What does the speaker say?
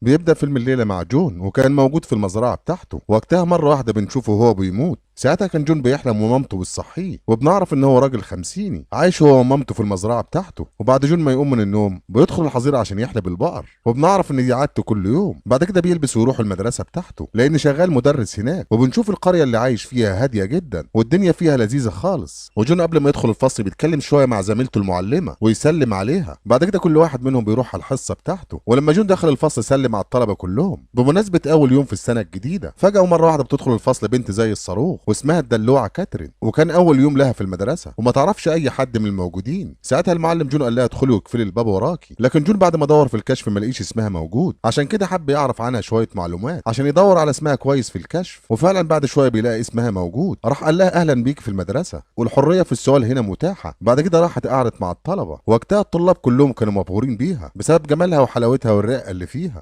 بيبدأ فيلم الليلة مع جون، وكان موجود في المزرعة بتاعته. وقتها مرة واحدة بنشوفه وهو بيموت. ساعتها كان جون بيحلم ومامته بتصحيه، وبنعرف ان هو راجل خمسيني عايش هو ومامته في المزرعة بتاعته. وبعد جون ما يقوم من النوم بيدخل الحظيرة عشان يحلب البقر، وبنعرف ان دي عادته كل يوم. بعد كده بيلبس ويروح المدرسة بتاعته لان شغال مدرس هناك. وبنشوف القرية اللي عايش فيها هادية جدا والدنيا فيها لذيذة خالص. وجون قبل ما يدخل الفصل بيتكلم شوية مع زميلته المعلمة ويسلم عليها. بعد كده كل واحد منهم بيروح على الحصة بتاعته. ولما جون دخل الفصل سلم على الطلبة كلهم بمناسبة اول يوم في السنة الجديدة. فجأة ومرة واحدة بتدخل الفصل بنت زي الصاروخ واسمها الدلوعة كاترين، وكان اول يوم لها في المدرسة وما تعرفش اي حد من الموجودين. ساعتها المعلم جون قال لها ادخلي واقفلي الباب وراكي، لكن جون بعد ما دور في الكشف ما لقيش اسمها موجود، عشان كده حب يعرف عنها شوية معلومات عشان يدور على اسمها كويس في الكشف. وفعلا بعد شوية بيلاقي اسمها موجود، راح قال لها اهلا بيك في المدرسة والحرية في السؤال هنا متاحة. بعد كده راحت قعدت مع الطلبة. وقتها الطلاب كلهم كانوا مبهورين بيها بسبب جمالها وحلاوتها والرقه اللي فيها.